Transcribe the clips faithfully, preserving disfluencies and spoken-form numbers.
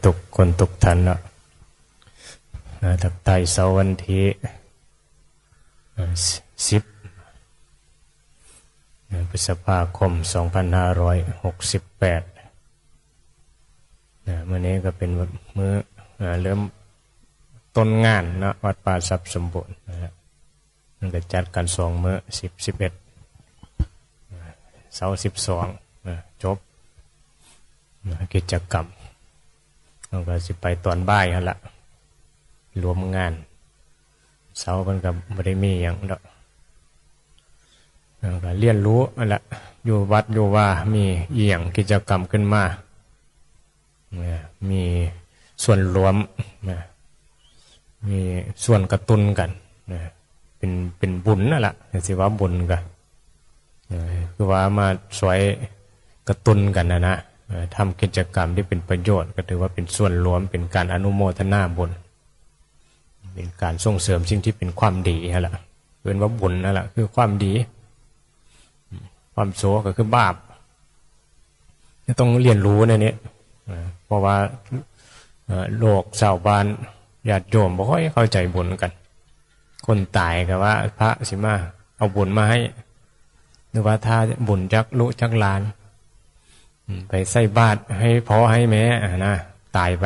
ทุกคนทุกท่านเนาะ อ่า ทักทายเช้าวันที่ อ่า สิบ อ่า พฤษภาคม สองพันห้าร้อยหกสิบแปด อ่า มื้อนี้ก็เป็นมื้อ อ่า เริ่มต้นงานเนาะ วัดป่าทรัพย์สมบูรณ์นะฮะ มันก็จัดกันสองมื้อ สิบ สิบเอ็ด เช้า สิบสอง อ่า จบ อ่า กิจกรรม มันก็สิไปตอนบ่ายหั่นละ รวมงาน เช้ามันก็บ่ได้มีหยังดอก แล้วก็เรียนรู้หั่นละ อยู่วัดอยู่ว่ามีอีหยังกิจกรรมขึ้นมา นะ มีส่วนรวมนะ มีส่วนกระตุ้นกันนะ เป็น เป็นบุญนั่นละ สิว่าบุญก็ เอ่อ คือว่ามาช่วยกระตุ้นกันนะนะ เอ่อ ทำกิจกรรมที่เป็นประโยชน์ ก็ถือว่าเป็นส่วนรวม เป็นการอนุโมทนาบุญ เป็นการส่งเสริมสิ่งที่เป็นความดีหั่นละ เอิ้นว่าบุญนั่นละ คือความดี ความชั่วก็คือบาป ต้องเรียนรู้ในนี้ เอ่อ เพราะว่า เอ่อ โลกชาวบ้านญาติโยมบ่ค่อยเข้าใจบุญกัน คนตายก็ว่าพระสิมาเอาบุญมาให้ หรือว่าถ้าบุญจักลูกจักหลาน อืม ไปใส่บาตรให้พ่อให้แม่อะนะ ตายไป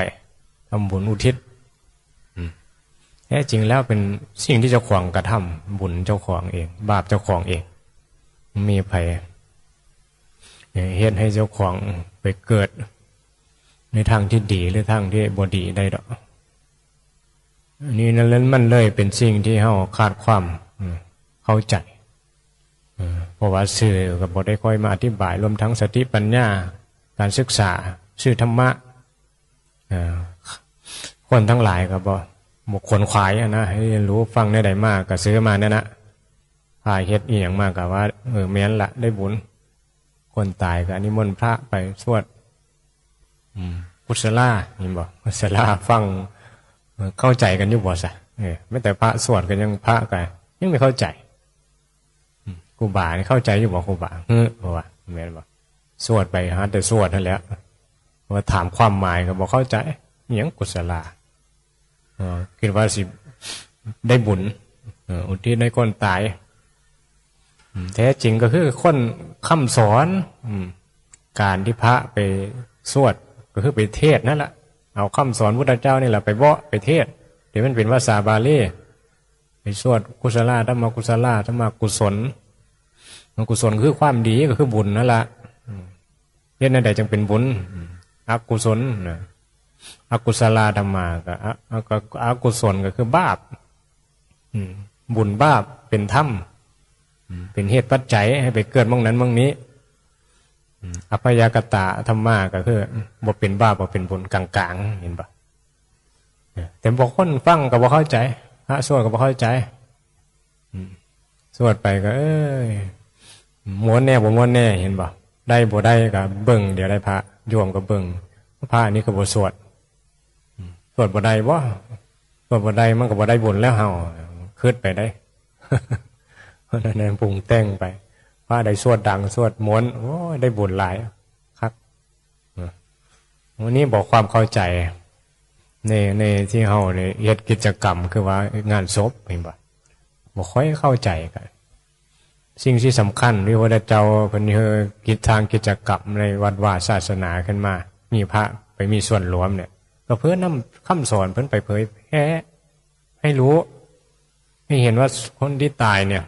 ทำบุญอุทิศ อืม แท้จริงแล้วเป็นสิ่งที่เจ้าของกระทำ บุญเจ้าของเอง บาปเจ้าของเอง มีไผเฮ็ดให้เจ้าของไปเกิดในทางที่ดีหรือทางที่บ่ดีได้ดอก อันนี้นั่นแหละ มันเลยเป็นสิ่งที่เราขาดความ อืม เข้าใจ เออ เพราะว่าสื่อก็บ่ได้ค่อยมาอธิบาย รวมทั้งสติปัญญา การศึกษา สื่อธรรมะ เออ คนทั้งหลายก็บ่ บ่ขวนขวายอะนะ ให้เรียนรู้ ฟังแนวใดมาก็ซื้อมานั่นนะ พาเฮ็ดอีหยังมาก็ว่า เออ แม่นละ ได้บุญ คนตายก็นิมนต์พระไปสวด อืม กุศลา เห็นบ่ กุศลา ฟัง เออ เข้าใจกันอยู่บ่ซะ เออ แม้แต่พระสวดก็ยัง พระก็ยังไม่เข้าใจ อืม ครูบานี่เข้าใจอยู่บ่ ครูบา เฮ้อ เพราะว่า แม่นบ่ สวดไปหาแต่สวดนั่นแหละ เพราะว่าถามความหมายก็บ่เข้าใจ อิหยังกุศลา เอ่อ คิดว่าสิได้บุญ เอ่อ อุทิศให้คนตาย อืม แท้จริงก็คือคนคำสอน อืม การที่พระไปสวดก็คือไปเทศน์นั่นแหละ เอาคำสอนพุทธเจ้านี่แหละไปเบาะไปเทศน์ เดี๋ยวมันเป็นภาษาบาลี ไปสวดกุศลา ธรรมกุศลา ธรรมกุศล กุศลคือความดีก็คือบุญนั่นละ อืม เฮ็ดแนวใดจึงเป็นบุญ อืม อกุศลนะ อกุศลาธรรมาก็ อ- อ- ก็ อกุศลก็คือบาป อืม บุญบาปเป็นธรรม อืม เป็นเหตุปัจจัยให้ไปเกิดหม้องนั้นหม้องนี้ อืม อัพยากตาธรรมาก็คือ บ่เป็นบาปบ่เป็นบุญ กลางๆ เห็นปะ แต่บางคนฟังก็บ่เข้าใจ พระสวดก็บ่เข้าใจ อืม สวดไปก็ เอ้ย ม่วนแน่บ่ม่วนแน่ เห็นบ่ ได้บ่ได้ก็เบิ่ง เดี๋ยวได้พระ โยมก็เบิ่ง พระนี่ก็บ่สวด อืม สวดบ่ได้บ่ สวดบ่ได้มันก็บ่ได้บุญแล้วเฮา คิดไปได้ นั่นปรุงแต่งไป พระใดสวดดัง สวดม่วน โอ้ย ได้บุญหลาย คัก นะ วันนี้บอกความเข้าใจ ใน ในที่เฮาเนี่ยเฮ็ดกิจกรรมคือว่างานศพ เห็นบ่ บ่ค่อยเข้าใจกัน สิ่งที่สำคัญที่พระพุทธเจ้าเพิ่นเฮ็ดกิจทางกิจกรรมในวัดวาศาสนาขึ้นมา มีพระไปมีส่วนร่วมเนี่ย ก็เพื่อนำคำสอนเพิ่นไปเผยแพร่ ให้รู้ ให้เห็นว่าคนที่ตายเนี่ย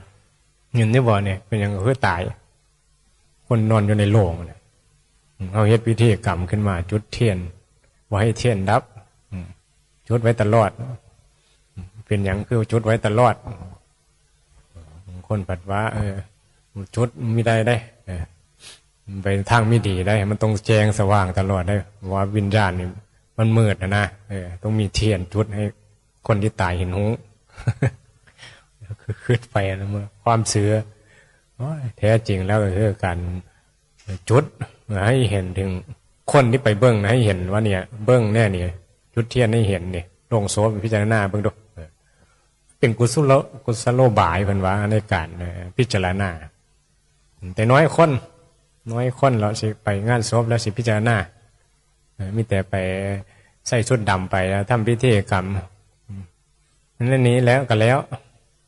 เห็นได้บ่เนี่ย เป็นหยังก็คือตาย คนนอนอยู่ในโลงเนี่ย เฮาเฮ็ดพิธีกรรมขึ้นมา จุดเทียน บ่ให้เทียนดับ อืม จุดไว้ตลอด เป็นหยังคือจุดไว้ตลอด บางคนผัดว่า เออ จุดมีได้ได้ เออ ไปทางมีดีได้ มันต้องแจ้งสว่างตลอดได้ ว่าวิญญาณนี่มันมืดนะนะ เออ ต้องมีเทียนจุดให้คนที่ตายเห็นฮู้ คือคิดไปนะ เมื่อความเชื่อ โอ้ย แท้จริงแล้วก็คือการจุดให้เห็นถึงคนที่ไปเบิ่งนะ ให้เห็นว่าเนี่ย เบิ่งแน่นี่ จุดเทียนให้เห็นนี่ ลงโซพิจารณาเบิ่งดู เป็นกุศโล กุศโลบายเพิ่นว่าในการ เอ่อ พิจารณา แต่น้อยคน น้อยคนแล้วสิไปงานศพแล้วสิพิจารณา เอ่อ มีแต่ไป ใส่ชุดดำไปแล้วทำพิธีกรรม นั่นนี้แล้วก็แล้ว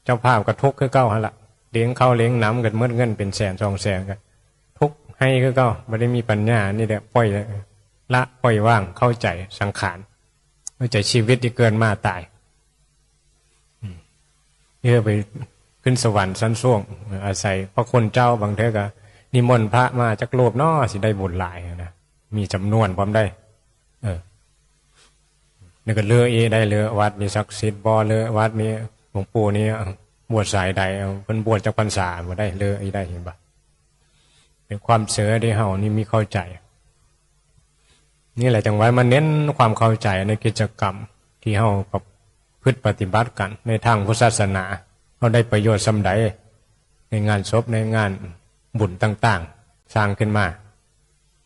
เจ้าภาพก็ทุกข์คือเก่าหั่นละ เลี้ยงข้าวเลี้ยงน้ำกันเมิดเงินเป็นแสนสองแสนกัน ทุกข์ให้คือเก่า บ่ได้มีปัญญา นี่แหละปล่อย ละปล่อยวาง เข้าใจสังขาร เข้าใจชีวิตที่เกิดมาตาย อืม เออ ไปขึ้นสวรรค์ชั้นสูง อาศัยพระคุณเจ้า บางเทื่อก็นิมนต์พระมาจักรูปเนาะ สิได้บุญหลายนะ มีจำนวนพร้อมได้ เออ แล้วก็เลือกอีกได้ เลือกวัดนี้ศักดิ์สิทธิ์บ่ เลือกวัดนี้หลวงปู่นี้บวชสายใด เอาเพิ่นบวชจักพรรษาบ่ได้ เลือกอีกได้ เห็นปะ เป็นความเชื่อที่เฮานี่มีเข้าใจ นี่แหละจังไว้มาเน้นความเข้าใจในกิจกรรมที่เฮาประพฤติปฏิบัติกันในทางพุทธศาสนา เฮาได้ประโยชน์ส่ำใด ในงานศพในงานบุญต่างๆ สร้างขึ้นมา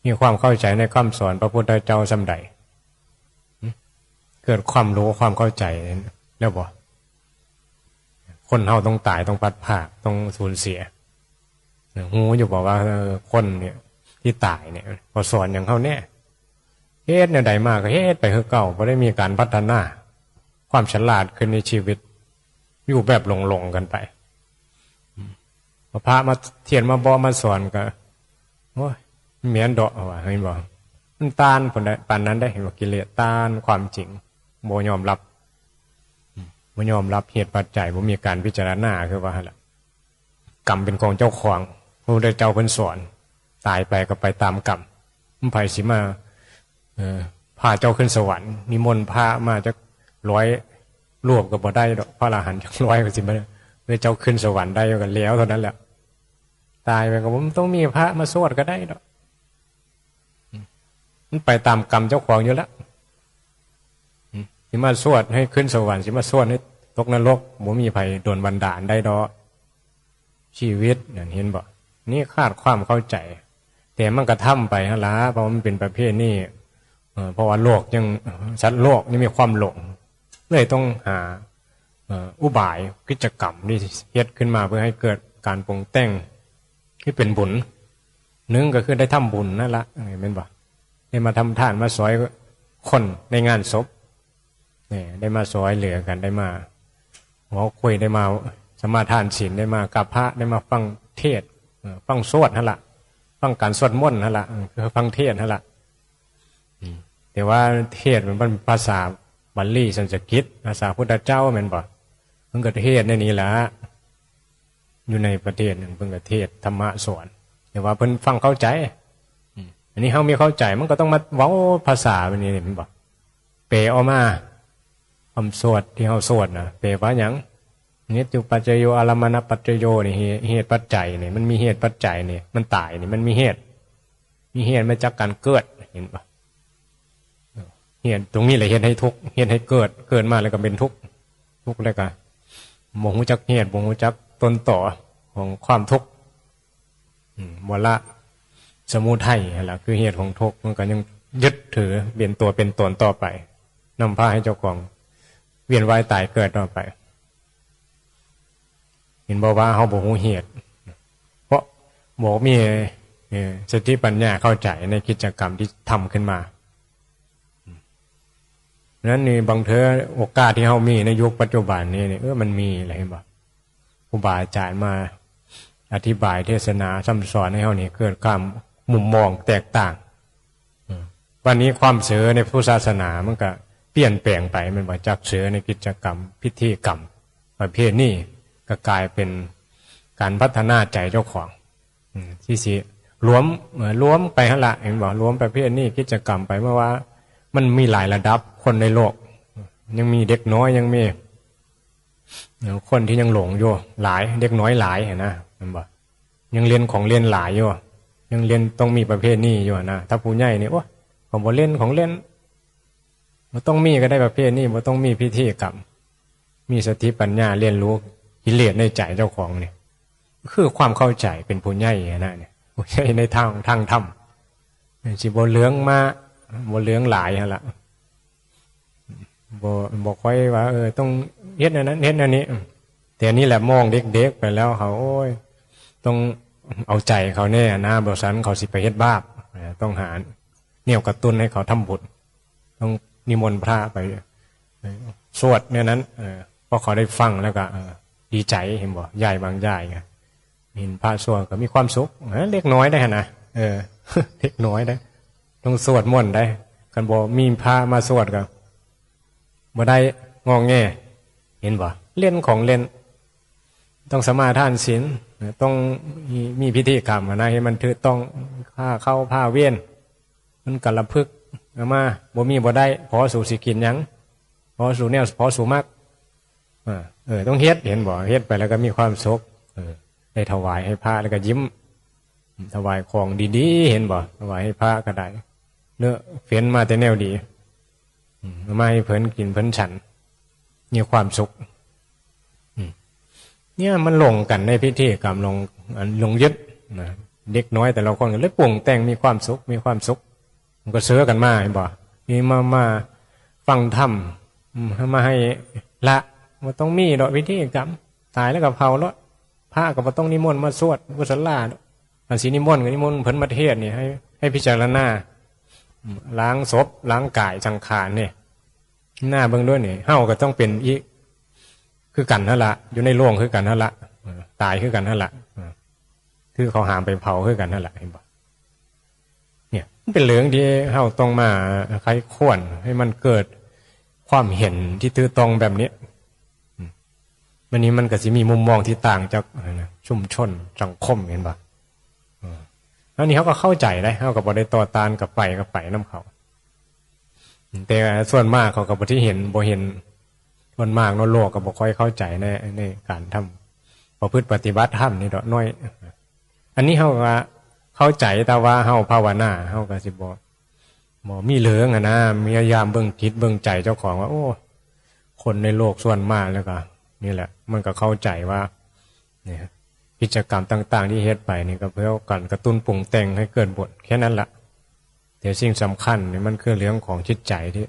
มีความเข้าใจในคำสอนพระพุทธเจ้าส่ำใด เกิดความรู้ความเข้าใจแล้วบ่ คนเฮาต้องตาย ต้องพลัดพราก ต้องสูญเสีย ฮู้อยู่บ่ว่า เออ คนเนี่ยที่ตายเนี่ย เขาสอนหยังเฮาแน่ เฮ็ดแนวใดมาก็เฮ็ดไปคือเก่า บ่ได้มีการพัฒนา ความฉลาดขึ้นในชีวิต อยู่แบบหลงๆกันไป พอพระมาเทศน์มาบอกมาสอนก็ โอ้ย แม่นดอก ว่า เห็นบ่ มันต้านปานใด ปานนั้นได้ เห็นบ่ กิเลสต้านความจริง บ่ยอมรับ บ่ยอมรับเหตุปัจจัย บ่มีการพิจารณา คือว่าหั่นล่ะ กรรมเป็นของเจ้าของ พระพุทธเจ้าเพิ่นสอน ตายไปก็ไปตามกรรม มันไผสิมา เออ พาเจ้าขึ้นสวรรค์ นิมนต์พระมาจักร้อยรูปก็บ่ได้ดอก พระอรหันต์จักร้อยก็สิมา เพื่อเจ้าขึ้นสวรรค์ได้ก็แล้วเท่านั้นแหละ ตายไปก็บ่ต้องมีพระมาสวดก็ได้ดอก มันไปตามกรรมเจ้าของอยู่แล้ว สิมาสวดให้ขึ้นสวรรค์ สิมาสวดให้ตกนรก บ่มีไผโดนบันดาลได้ดอก ชีวิตนั่น เห็นบ่ นี่ขาดความเข้าใจ แต่มันก็ทำไปหั่นล่ะ เพราะมันเป็นประเพณี เอ่อ เพราะว่าโลกยัง สัตว์โลกยังมีความหลง เลยต้องหา เอ่อ อุบายกิจกรรมที่เฮ็ดขึ้นมาเพื่อให้เกิดการปรุงแต่งที่เป็นบุญ หนึ่งก็คือได้ทำบุญนั่นละ เออ แม่นบ่ ได้มาทำทานมาซอยคนในงานศพ เนี่ย ได้มาซอยเหลือกัน ได้มาหัวคุย ได้มาสมาทานศีล ได้มากราบพระ ได้มาฟังเทศน์ เอ่อ ฟังสวดหั่นละ ฟังการสวดมนต์หั่นละ เออ คือฟังเทศน์หั่นละ อืม แต่ว่าเทศน์มันเป็นภาษาบาลีสันสกฤต ภาษาพุทธเจ้าแม่นบ่ เพิ่นก็เทศน์ในนี้ล่ะ อยู่ในประเทศหนึ่งเพิ่นก็เทศน์ธรรมะสอน แต่ว่าเพิ่นฟังเข้าใจ อืม อันนี้เฮามีเข้าใจ มันก็ต้องมาเว้าภาษาแบบนี้แม่นบ่ แปลออกมา คำสวดที่เฮาสวดนะ แปลว่าหยัง เหตุปัจจโย อารมณปัจจโย นี่ เหตุ เหตุปัจจัยนี่ มันมีเหตุปัจจัยนี่ มันตายนี่ มันมีเหตุ มีเหตุมาจากการเกิด เห็นปะ เหตุตรงนี้แหละเฮ็ดให้ทุกข์ เฮ็ดให้เกิด เกิดมาแล้วก็เป็นทุกข์ ทุกข์แล้วก็บ่ฮู้จักเหตุ บ่ฮู้จักต้นตอของความทุกข์ อืม บ่ละสมุทัยหั่นล่ะ คือเหตุของทุกข์ มันก็ยังยึดถือเป็นตัวเป็นตนต่อไป นำพาให้เจ้าของเวียนว่ายตายเกิดต่อไป เห็นบ่ว่าเฮาบ่ฮู้เหตุ เพราะบ่มี เอ่อ สติปัญญาเข้าใจในกิจกรรมที่ทำขึ้นมา นั้นนี่บางเทื่อโอกาสที่เฮามีในยุคปัจจุบันนี้นี่ เออ มันมีแหละ เห็นบ่ ครูบาอาจารย์มาอธิบายเทศนาสั่งสอนให้เฮานี่เกิดความมุมมองแตกต่าง อืม วันนี้ความเชื่อในพุทธศาสนามันก็เปลี่ยนแปลงไป แม่นบ่ จากเชื่อในกิจกรรมพิธีกรรมประเพณี ก็กลายเป็นการพัฒนาใจเจ้าของ อืม ที่สิรวม เอ่อ รวมไปหั่นละ เห็นบ่ รวมประเพณีกิจกรรมไป เพราะว่ามันมีหลายระดับคนในโลก ยังมีเด็กน้อย ยังมี คนที่ยังหลงอยู่หลาย เด็กน้อยหลายหั้นนะ แม่นบ่ ยังเล่นของเล่นหลายอยู่ ยังเล่นต้องมีประเพณีอยู่หั้นนะ ถ้าผู้ใหญ่นี่ โอ้ย ก็บ่เล่นของเล่น บ่ต้องมีก็ได้ประเพณี บ่ต้องมีพิธีกรรม มีสติปัญญาเรียนรู้กิเลสในใจเจ้าของนี่ คือความเข้าใจเป็นผู้ใหญ่หั้นนะเนี่ย ผู้ใหญ่ในทาง ทางธรรม สิบ่เหลืองมา บ่เหลืองหลายหั่นล่ะ บ่ บ่ค่อยว่า เออ ต้องเฮ็ดอันนั้น เฮ็ดอันนี้ อืม แต่นี่แหละมองเด็กๆไปแล้วเขา โอ้ย ต้องเอาใจเขาแน่นะ บ่ซั้นเขาสิไปเฮ็ดบาป เออ ต้องหาแนวกระตุ้นให้เขาทำบุญ ต้อง นิมนต์พระไป เออ สวดเนี่ยนั้น เออ พอเขาได้ฟังแล้วก็ เออ ดีใจ เห็นบ่ ยายบางยายไง เห็นพระสวดก็มีความสุข เออ เล็กน้อยได้หั่นนะ เออ เล็กน้อยได้ ต้องสวดมนต์ได้ คันบ่มีพระมาสวดก็บ่ได้ งอแง เห็นบ่ เล่นของเล่น ต้องสมาทานศีล ต้องมี มีพิธีกรรมนะ ให้มันถูกต้อง ผ้าเข้าผ้าเว้น มันกะละพึกเอามา บ่มีบ่ได้ พอสู่สิกินหยัง พอสู่แนว พอสู่มัก อ่า เออ ต้องเฮ็ด เห็นบ่ เฮ็ดไปแล้วก็มีความสุข เออ ได้ถวายให้พระแล้วก็ยิ้ม ถวายของดีๆ เห็นบ่ ถวายให้พระก็ได้ เนาะ เฟ้นมาแต่แนวดี อืม เอามาให้เพิ่นกินเพิ่นฉัน มีความสุข อืม เนี่ยมันลงกันในพิธีกรรม ลง อันลงยึดนะ เด็กน้อยแต่ละคนก็เลยปรุงแต่งมีความสุข มีความสุข มันก็เสือกันมา เห็นบ่ มีมา มาฟังธรรม อืม มาให้ละ บ่ต้องมีดอกพิธีกรรม ตายแล้วก็เผาโลด พระก็บ่ต้องนิมนต์มาสวดกุศลาดอก อันสินิมนต์ก็นิมนต์เพิ่นมาเทศน์นี่ ให้ ให้พิจารณา อืม ล้างศพ ล้างกายสังขารนี่ หน้าเบิ่งด้วยนี่ เฮาก็ต้องเป็นอีก คือกันหั่นละ อยู่ในโลงคือกันหั่นละ เออ ตายคือกันหั่นละ เออ คือเขาหามไปเผาคือกันหั่นละ เห็นบ่ เนี่ย มันเป็นเรื่องที่เฮาต้องมาไขควรให้มันเกิดความเห็นที่ถูกต้องแบบนี้ อืม วันนี้มันก็สิมีมุมมองที่ต่างจาก อะไรนะ ชุมชนสังคม เห็นบ่ เออ อันนี้เขาก็เข้าใจได้ เขาก็บ่ได้ต่อต้าน ก็ไป ก็ไปนำเขา แต่ส่วนมากเขาก็บ่ที่เห็น บ่เห็น ส่วนมากเนาะ โลกก็บ่ค่อยเข้าใจใน ในการทำ ประพฤติปฏิบัติธรรมนี่ดอกน้อย อันนี้เขาก็เข้าใจ แต่ว่าเขาภาวนา เขาก็สิบ่ บ่มีเหลืองอะนะ พยายามเบิ่งจิตเบิ่งใจเจ้าของว่า โอ้ คนในโลกส่วนมากแล้วก็ นี่แหละ มันก็เข้าใจว่า เนี่ย กิจกรรมต่างๆ ที่เฮ็ดไปนี่ก็เพื่อการกระตุ้นปรุงแต่งให้เกิดบุญ แค่นั้นละ แต่สิ่งสำคัญนี่มันคือเรื่องของจิตใจที่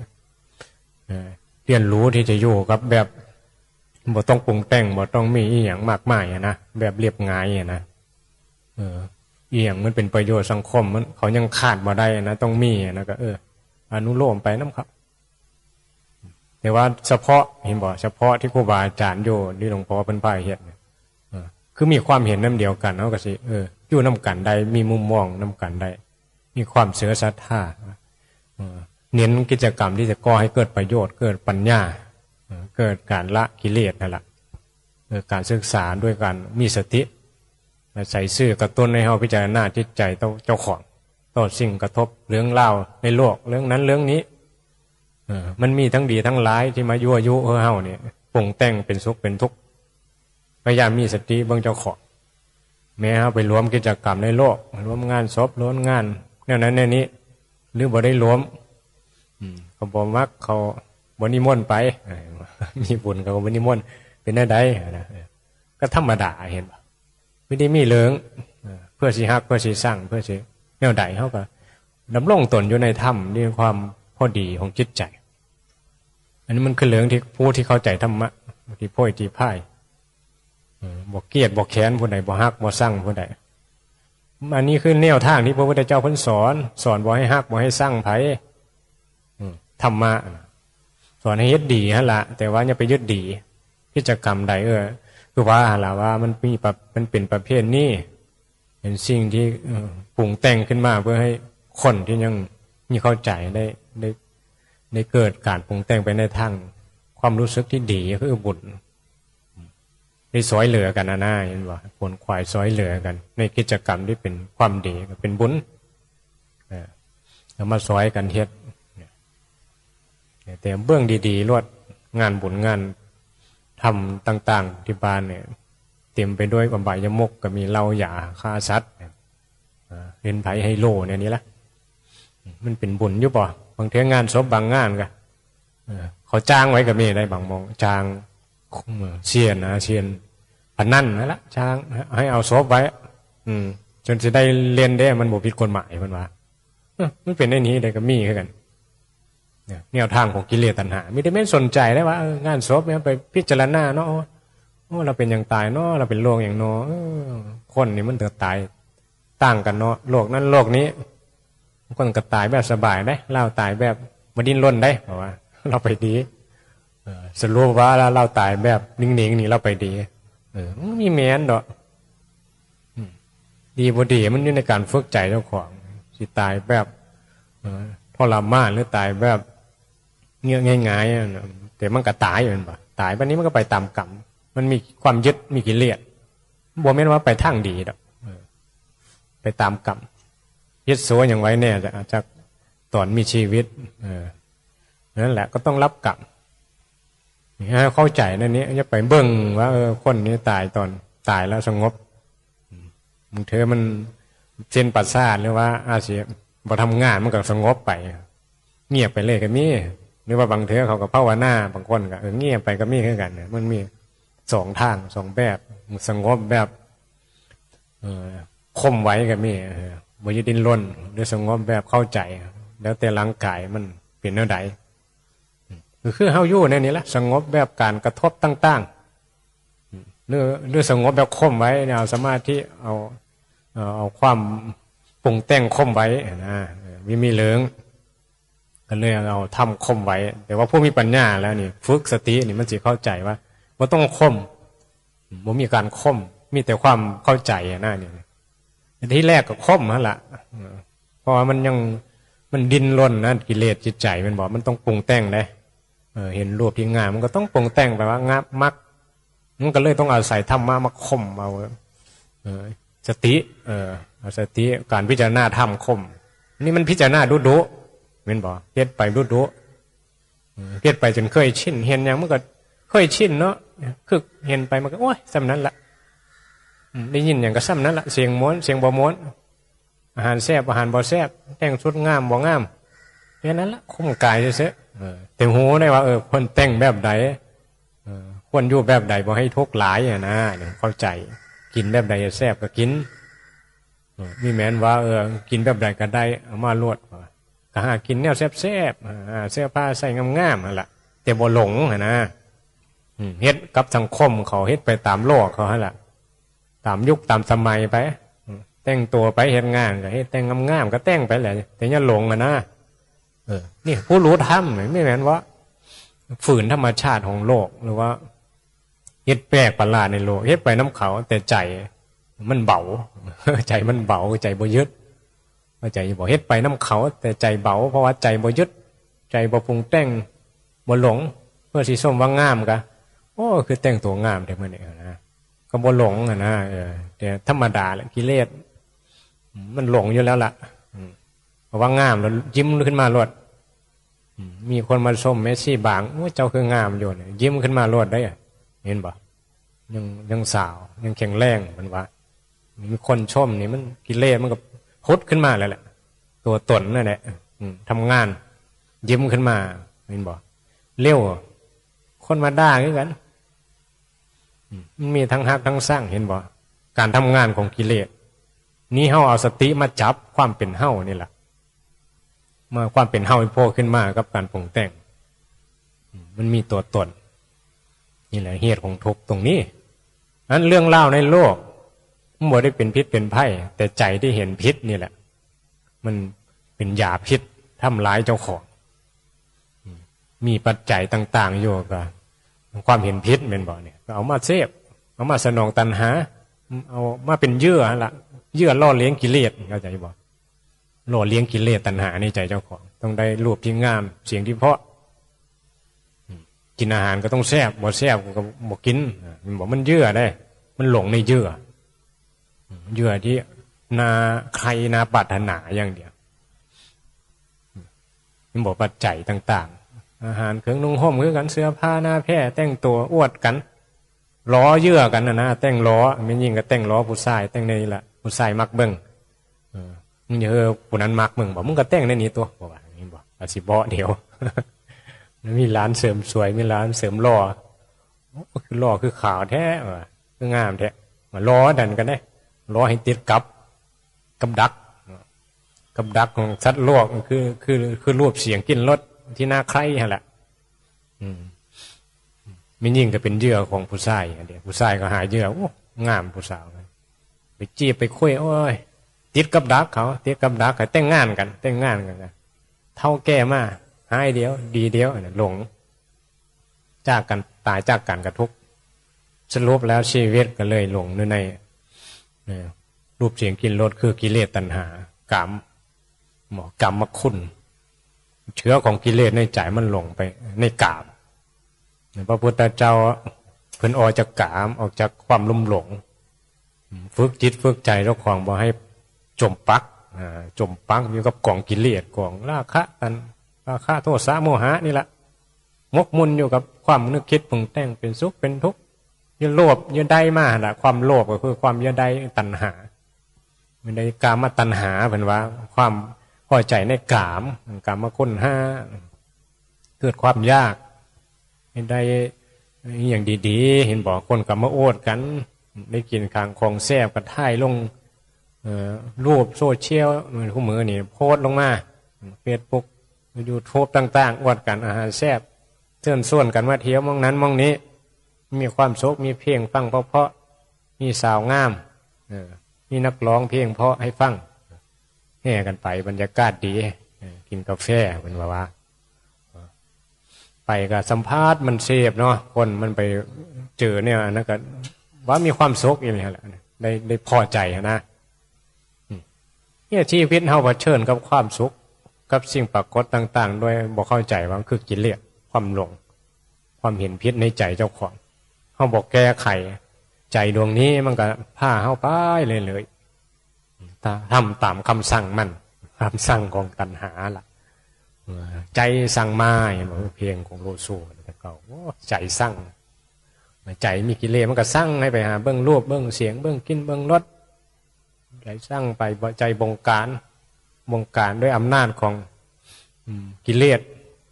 เอ่อ เรียนรู้ที่จะอยู่กับแบบบ่ต้องปรุงแต่ง บ่ต้องมีอีหยังมากมายอะนะ แบบเรียบง่ายอะนะ เออ อีหยังมันเป็นประโยชน์สังคม มัน เขายังขาดบ่ได้นะ ต้องมีอะนะ ก็ เออ อนุโลมไปนำครับ แต่ว่าเฉพาะ เห็นบ่ เฉพาะที่ครูบาอาจารย์อยู่ ที่หลวงพ่อเพิ่นพาเฮ็ดเนี่ย เออ คือมีความเห็นนำเดียวกัน เฮาก็สิ เออ อยู่นำกันได้ มีมุมมองนำกันได้ มีความเชื่อศรัทธา เออ เน้นกิจกรรมที่จะก่อให้เกิดประโยชน์ เกิดปัญญา เออ เกิดการละกิเลสนั่นล่ะ เออ การศึกษาด้วยการมีสติ อาศัยซื่อกระตุ้นให้เฮาพิจารณาจิตใจเจ้า เจ้าของ ต่อสิ่งกระทบ เรื่องราวในโลก เรื่องนั้นเรื่องนี้ เออ มันมีทั้งดีทั้งร้ายที่มายั่วยุให้เฮาเนี่ย ปรุงแต่งเป็นสุขเป็นทุกข์ พยายามมีสติเบิ่งเจ้าของ แม้เฮาไปร่วมกิจกรรมในโลก ร่วมงานศพ ร่วมงานแนวนั้นแนวนี้ หรือบ่ได้ร่วม อืม เขาบ่มัก เขาบ่นิมนต์ไป เออ มีบุญเขาก็บ่นิมนต์ เป็นแนวใดนะ เออ ก็ธรรมดา เห็นบ่ ไม่ได้มีเหลือง เออ เพื่อสิฮัก เพื่อสิซัง เพื่อสิแนวใด เฮาก็ดำรงตนอยู่ในธรรม ด้วยความพอดีของจิตใจ อันนี้มันคือเรื่องที่ผู้ที่เข้าใจธรรมะ ที่โพยที่พ่าย เออ บ่เกลียดบ่แค้นผู้ใด บ่ฮักบ่ซังผู้ใด อันนี้คือแนวทางที่พระพุทธเจ้าเพิ่นสอน สอนบ่ให้ฮักบ่ให้ซังไผ อืม ธรรมะน่ะ สอนให้เฮ็ดดีหั่นละ แต่ว่าอย่าไปยึดดี กิจกรรมใด เออ คือว่าหั่นละว่ามันมีประ มันเป็นประเภทนี้ เป็นสิ่งที่ เอ่อ ปรุงแต่งขึ้นมาเพื่อให้คนที่ยังมีเข้าใจได้ ได้ ได้เกิดการปรุงแต่งไปในทางความรู้สึกที่ดี คือบุญ ได้ซอยเหลือกันนะนะ เห็นบ่ ขวนขวายซอยเหลือกัน ในกิจกรรมที่เป็นความดีก็เป็นบุญ เออ แล้วมาซอยกันเฮ็ด แต่เบิ่งดีๆ โลด งานบุญงานธรรมต่างๆ ที่บ้านเนี่ย เต็มไปด้วยอบายมุข ก็มีเหล้ายาฆ่าสัตว์ เออ เล่นไพ่ไฮโลเนี่ยนี่ละ มันเป็นบุญอยู่บ่ บางเทื่องานศพบางงานก็ เออ เขาจ้างไว้ก็มีได้บางหม่อง จ้าง เออ เซียนนะ เซียนพนันนั่นละ จ้างให้เอาศพไว้ อืม จนสิได้เล่นเด้ มันบ่ผิดกฎหมาย เพิ่นว่า เออ มันเป็นได้นี้ได้ก็มีคือกัน เนี่ย แนวทางของกิเลสตัณหา มีแต่แม่นสนใจได้ว่า เออ งานศพเนี่ยไปพิจารณาเนาะ โอ้ โอ้ เราเป็นหยังตายเนาะ เราเป็นโรคหยังเนาะ เออ คนนี่มันก็ตายต่างกันเนาะ โรคนั้นโรคนี้ บางคนก็ตายแบบสบายเด้ ลาวตายแบบ บ่ดิ้นรนได้ เพราะว่า ลาวไปดี เออ สรุปว่าลาวตายแบบนิ่งๆ นี่ลาวไปดี เออ มันมีแม่นดอก อืม ดีบ่ดีมันอยู่ในการฝึกใจเจ้าของ สิตายแบบ เออ ทรมานหรือตายแบบ เงื้อง่ายๆ อะนะ แต่มันก็ตายแม่นบ่ ตายบัดนี้มันก็ไปตามกรรม มันมีความยึด มีกิเลส บ่แม่นว่าไปทางดีดอก เออ ไปตามกรรม ยึดโซ่หยังไว้แน่ จะ จะตอนมีชีวิต เออ นั่นแหละก็ต้องรับกรรม ให้เข้าใจนั่นนี้ อย่าไปเบิ่งว่า เออ คนนี้ตายตอน ตายแล้วสงบ บางเทื่อมันเส้นประสาท หรือว่าอาจสิบ่ทำงานมันก็สงบไป เงียบไปเลยก็มี หรือว่าบางเทื่อเขาก็ภาวนา บางคนก็ เออ เงียบไปก็มีคือกันนะ มันมีสองทาง สองแบบ สงบแบบ เออ ข่มไว้ก็มี เออ บ่ยึดดิ้นรน หรือสงบแบบเข้าใจ แล้วแต่ร่างกายมันเป็นแนวใด ก็คือเฮาอยู่ในนี้แหละ สงบแบบการกระทบต่างๆ หรือ หรือสงบแบบข่มไว้เนี่ย เอาสมาธิ เอา เอ่อ เอาความปรุงแต่งข่มไว้นะ เออ มี มีเรื่อง ก็เลยเอาธรรมข่มไว้ แต่ว่าผู้มีปัญญาแล้วนี่ ฝึกสตินี่มันสิเข้าใจว่า บ่ต้องข่ม บ่มีการข่ม มีแต่ความเข้าใจนะนี่ ทีแรกก็ข่มหั่นล่ะ เออ เพราะว่ามันยัง มันดิ้นรนนะ กิเลสจิตใจมันบอก มันต้องปรุงแต่งเด้ เออ เห็นรูปที่งาม มันก็ต้องปรุงแต่งไปว่างาม มัก มันก็เลยต้องอาศัยธรรมะมาข่มเอา เออ สติ เออ เอาสติ การพิจารณาธรรมข่ม นี่มันพิจารณาดุๆ แม่นบ่ เฮ็ดไปดุๆ เออ เฮ็ดไปจนเคยชิน เห็นหยังมันก็เคยชินเนาะ คือเห็นไปมันก็ โอ้ย ส่ำนั้นละ อืม ได้ยินหยังก็ส่ำนั้นละ เสียงม่วน เสียงบ่ม่วน อาหารแซ่บ อาหารบ่แซ่บ แต่งชุดงามบ่งาม แค่นั้นละ ข่มกายซื่อๆ เออ แต่ฮู้ได้ว่า เออ ควรแต่งแบบใด เออ ควรอยู่แบบใดบ่ให้ทุกข์หลายอะนะ เนี่ยเข้าใจ กินแบบใดแซ่บก็กิน เออ มีแม่นว่า เออ กินแบบใดก็ได้ เอามาโลด ว่า ก็หากินแนวแซ่บๆ หาเสื้อผ้าใส่งามๆ หั่นล่ะ แต่บ่หลงหั่นนะ อืม เฮ็ดกับสังคมเขา เฮ็ดไปตามโลกเขาหั่นล่ะ ตามยุคตามสมัยไป อืม แต่งตัวไปเฮ็ดงานก็เฮ็ดแต่งงามๆ ก็แต่งไปแหละ แต่อย่าหลงหั่นนะ เออ นี่ผู้รู้ธรรมนี่ ไม่แม่นว่า ฝืนธรรมชาติของโลก หรือว่า เฮ็ดแปลกประหลาดในโลก เฮ็ดไปนำเขา แต่ใจมันเบา ใจมันเบา ใจบ่ยึด เข้าใจบ่ เฮ็ดไปนำเขา แต่ใจเบา เพราะว่าใจบ่ยึด ใจบ่ปรุงแต่ง บ่หลง เพื่อสิชมว่างามกะ โอ้ คือแต่งตัวงามแท้มื้อนี้นะ ก็บ่หลงหั่นนะ เออ แต่ธรรมดาแหละ กิเลส มันหลงอยู่แล้วล่ะ อืม เพราะว่างามแล้วยิ้มขึ้นมาโลด อืม มีคนมาชมแม่ชีบาง โอ้ย เจ้าคืองามอยู่เนี่ย ยิ้มขึ้นมาโลดได้อะ เห็นบ่ ยัง ยังสาว ยังแข็งแรง มันว่า มีคนชมนี่ มันกิเลสมันก็ผุดขึ้นมาแล้วแหละ ตัวตนนั่นแหละ อืม ทำงาน ยิ้มขึ้นมา เห็นบ่ เร็ว คนมาด่าคือกัน อืม มันมีทั้งฮักทั้งซัง เห็นบ่ การทำงานของกิเลส นี่เฮาเอาสติมาจับความเป็นเฮานี่แหละ มาความเป็นเฮาโผล่ขึ้นมากับการปรุงแต่ง อืม มันมีตัวตน นี่แหละเหตุของทุกข์ตรงนี้ นั้นเรื่องราวในโลก มันบ่ได้เป็นพิษเป็นภัย แต่ใจที่เห็นผิดนี่แหละ มันเป็นยาพิษทำร้ายเจ้าของ อืม มีปัจจัยต่างๆ อยู่ก็ ความเห็นผิดแม่นบ่เนี่ย ก็เอามาเสพ เอามาสนองตัณหา เอามาเป็นเหยื่อหั่นละ เหยื่อล่อเลี้ยงกิเลส เข้าใจบ่ ล่อเลี้ยงกิเลสตัณหาในใจเจ้าของ ต้องได้รูปที่งาม เสียงที่เพราะ อืม กินอาหารก็ต้องแซ่บ บ่แซ่บก็บ่กิน อ่า มันบอกมันเหยื่อได้ มันหลงในเหยื่อ อืม เหยื่อที่น่าใคร่น่าปรารถนาอย่างเดียว อืม มันบอกปัจจัยต่างๆ อาหารเครื่องนุ่งห่มคือกัน เสื้อผ้าหน้าแพร่แต่งตัวอวดกัน ล้อเหยื่อกันนะนะ แต่งล้อ แม่นยิ่งก็แต่งล้อผู้ชาย แต่งในนี่แหละ ผู้ชายมักเบิ่ง เออ มึงอย่าเออผู้นั้นมักมึงบอก มึงก็แต่งในนี้ตัว บอกว่าอย่างนี้บอก อาจสิเบาะเดี๋ยว มีร้านเสริมสวย มีร้านเสริมหล่อ โอ้ คือหล่อ คือขาวแท้ว่ะ คืองามแท้ มาล้อดันกันได้ ล้อให้ติดกับ กับดัก กับดักของสัตว์โลก คือ คือ คือรูปเสียงกลิ่นรสที่น่าใคร่หั่นแหละ อืม แม่นยิ่งก็เป็นเหยื่อของผู้ชายหั่นเด้ ผู้ชายก็หาเหยื่อ โอ้ งามผู้สาว ไปจีบไปคุย โอ้ย ติดกับดักเขา ติดกับดัก ก็แต่งงานกัน แต่งงานกัน เฒ่าแก่มา ห หายเดียว ดีเดียวนะ หลง จากกัน ตายจากกันก็ทุกข์ สรุปแล้วชีวิตก็เลยหลงอยู่ใน เอ่อ รูปเสียงกลิ่นรส คือกิเลสตัณหา กาม หมอกามคุณ เชื้อของกิเลสในใจมันหลงไปในกาม พระพุทธเจ้าเพิ่นออกจากกาม ออกจากความลุ่มหลง ฝึกจิตฝึกใจเจ้าของบ่ให้จมปัก อ่า จมปักอยู่กับกองกิเลส กองราคะ ตัณ ราคะ โทสะ โมหะนี่แหละ หมกมุ่นอยู่กับความนึกคิดปรุงแต่ง เป็นสุขเป็นทุกข์ อย่าโลภอย่าได้มาหั่นละ ความโลภก็คือความอย่าได้ ตัณหา มันได้กามตัณหา เพิ่นว่า ความพอใจในกาม กามคุณห้า เกิดความอยากให้ได้อหย่างดีๆ เห็นบอกคนก็มาโอดกัน ได้กินของของแซ่บก็ถ่ายลง เอ่อ รูปโซเชียล เหมือนคู่มือนี่โพสต์ลงมา Facebook YouTube ต่างๆ อวดกันอาหารแซ่บ เชิญชวนกันมาเที่ยวหม่องนั้นหม่องนี้ มีความสุข มีเพลงฟังเพราะๆ มีสาวงาม เออ มีนักร้องเพลงเพราะให้ฟัง แห่กันไป บรรยากาศดี เออ กินกาแฟ เพิ่นว่าว่า ไปก็สัมผัสมันเสพเนาะ คนมันไปเจอเนี่ย อันนั้นก็ว่ามีความสุขอีหลีหั่นแหละ ได้ ได้พอใจหั่นนะ อืม เนี่ย ชีวิตเฮาเผชิญกับความสุข กับสิ่งปรากฏต่างๆ โดยบ่เข้าใจว่ามันคือกิเลส ความหลง ความเห็นผิดในใจเจ้าของ เฮาบ่แก้ไข ใจดวงนี้มันก็พาเฮาไปเรื่อยๆ ตา- ทำตามคำสั่งมัน คำสั่งของตัณหาล่ะ เออ ใจสั่งมา เห็นบ่ เพลงของโลโซแต่เก่า โอ้ ใจสั่ง ใจมีกิเลสมันก็สั่งให้ไปหาเบิ่งรูป เบิ่งเสียง เบิ่งกลิ่น เบิ่งรส ใจสั่งไป ใจบงการ บงการด้วยอำนาจของ อืม กิเลส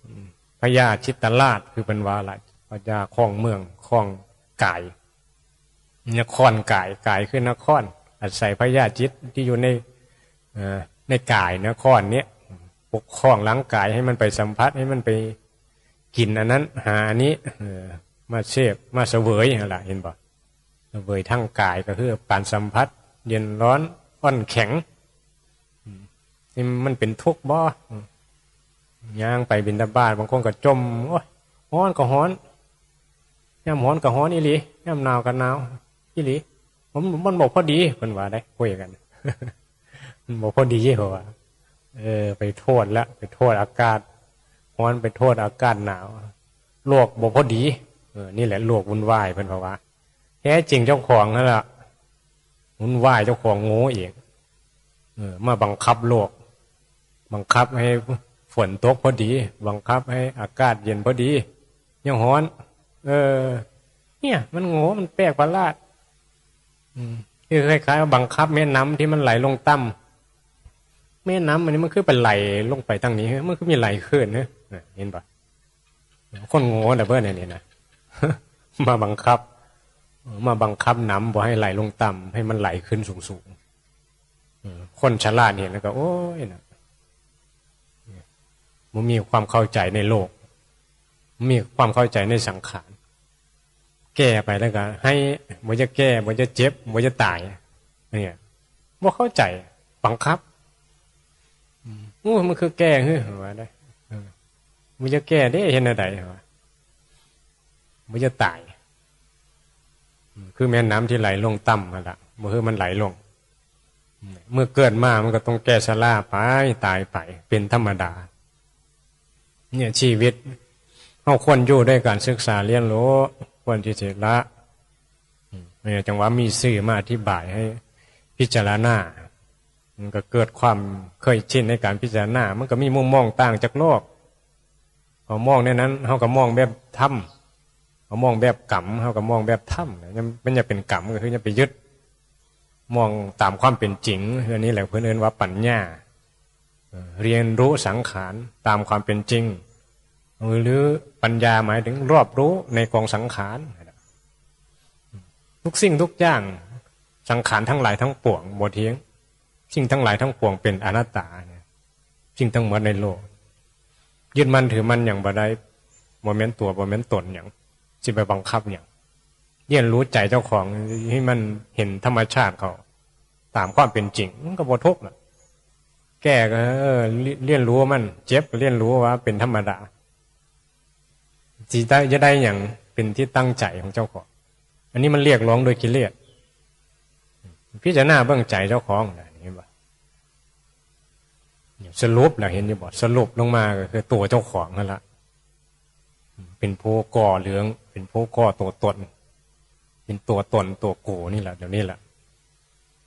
อืม พญาจิตตราช คือเพิ่นว่าล่ะ พญาครองเมือง ครองกาย นครกาย กายคือนคร อาศัยพญาจิตที่อยู่ใน เอ่อ ในกายนครเนี้ย ปกครองร่างกายให้มันไปสัมผัส ให้มันไปกินอันนั้น หาอันนี้ เอ่อ มาเสพ มาเสวยหั่นล่ะ เห็นบ่ เสวยทางกายก็คือการสัมผัส เย็นร้อน อ่อนแข็ง อืม นี่มันเป็นทุกข์บ่ อืม ย่างไปบิณฑบาต บางคนก็จ่ม โอ้ย ร้อนก็ร้อน ยามร้อนก็ร้อนอีหลี ยามหนาวก็หนาวอีหลี มัน มันบ่พอดี เพิ่นว่าได้ คุยกัน มันบ่พอดี เพราะว่า เออ ไปโทษละ ไปโทษอากาศร้อน ไปโทษอากาศหนาว โลกบ่พอดี เออ นี่แหละโลกวุ่นวาย เพิ่นว่า แท้จริงเจ้าของนั่นล่ะ วุ่นวาย เจ้าของโง่เอง เออ มาบังคับโลก บังคับให้ฝนตกพอดี บังคับให้อากาศเย็นพอดี ยังร้อน เออ เนี่ย มันโง่ มันแปลกประหลาด อืม คือคล้ายๆว่าบังคับแม่น้ำที่มันไหลลงต่ำ แม่น้ำอันนี้มันคือไปไหลลงไปทางนี้ มันคือมีไหลขึ้นเนอะ น่ะ เห็นปะ คนโง่นะเพื่อนอันนี้นะ มาบังคับ มาบังคับน้ำบ่ให้ไหลลงต่ำ ให้มันไหลขึ้นสูงๆ เออ คนฉลาดเห็นแล้วก็ โอ้ยนะ มันมีความเข้าใจในโลก มีความเข้าใจในสังขาร แก้ไปแล้วก็ให้ บ่จะแก้ บ่จะเจ็บ บ่จะตาย เนี่ย บ่เข้าใจ บังคับ อืม โอ้ มันคือแก้ เฮ้ย ว่าได้ เออ บ่จะแก้เด้ เฮ็ดแนวใด ว่า บ่จะตาย อืม คือแม่น้ำที่ไหลลงต่ำหั่นล่ะ บ่คือมันไหลลง อืม เมื่อเกิดมามันก็ต้องแก่ชราไป ตายไป เป็นธรรมดา เนี่ย ชีวิต เฮาควรอยู่ด้วยการศึกษาเรียนรู้ ควรที่สิละ อืม เนี่ย จังว่ามีสื่อมาอธิบายให้พิจารณา มันก็เกิดความเคยชินในการพิจารณา มันก็มีมุมมองต่างจากโลก เขามองแนวนั้น เฮาก็มองแบบธรรม เขามองแบบกรรม เฮาก็มองแบบธรรม มันอย่าเป็นกรรม ก็คืออย่าไปยึด มองตามความเป็นจริง อันนี้แหละเพิ่นเอิ้นว่าปัญญา เอ่อ เรียนรู้สังขารตามความเป็นจริง หรือปัญญาหมายถึงรอบรู้ในกองสังขาร ทุกสิ่งทุกอย่าง สังขารทั้งหลายทั้งปวงบ่เที่ยง สิ่งทั้งหลายทั้งปวงเป็นอนัตตาเนี่ย สิ่งทั้งหมดในโลก ยึดมั่นถือมั่นหยังบ่ได้ บ่แม่นตัว บ่แม่นตนหยัง สิไปบังคับหยัง เรียนรู้ใจเจ้าของให้มันเห็นธรรมชาติเขา ตามความเป็นจริง มันก็บ่ทุกข์ล่ะ แก้ก็เออเรียนรู้มัน เจ็บก็เรียนรู้ว่าเป็นธรรมดา สิได้จะได้อย่างเป็นที่ตั้งใจของเจ้าของ อันนี้มันเรียกร้องโดยกิเลส พิจารณาเบิ่งใจเจ้าของนะ เห็นบ่ สรุปแล้วเห็นอยู่บ่ สรุปลงมาก็คือตัวเจ้าของนั่นละ เป็นผู้ก่อเรื่อง เป็นผู้ก่อตัวตน เป็นตัวตนตัวกูนี่แหละ เดี๋ยวนี้แหละ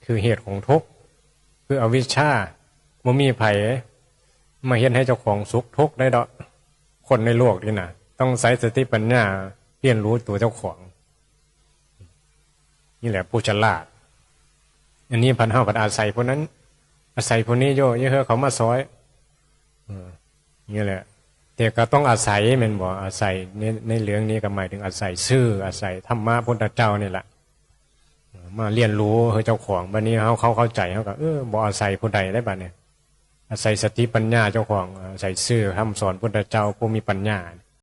คือเหตุของทุกข์ คืออวิชชา บ่มีไผมาเฮ็ดให้เจ้าของสุขทุกข์ได้ดอก คนในโลกนี่นะ ต้องใช้สติปัญญาเรียนรู้ตัวเจ้าของ นี่แหละผู้ฉลาด อันนี้พันเฮาพันอาศัยพวกนั้น อาศัยพวกนี้โยเยอะเขามาซอย เออ นี่แหละ แต่ก็ต้องอาศัยแม่นบ่ อาศัยในในเรื่องนี้ก็หมายถึงอาศัยซื่อ อาศัยธรรมะพุทธเจ้านี่แหละ มาเรียนรู้ให้เจ้าของ บัดนี้เขาเขาเข้าใจเขาก็ เออ บ่อาศัยผู้ใดได้บัดนี้ อาศัยสติปัญญาเจ้าของ อาศัยซื่อคำสอนพุทธเจ้าผู้มีปัญญา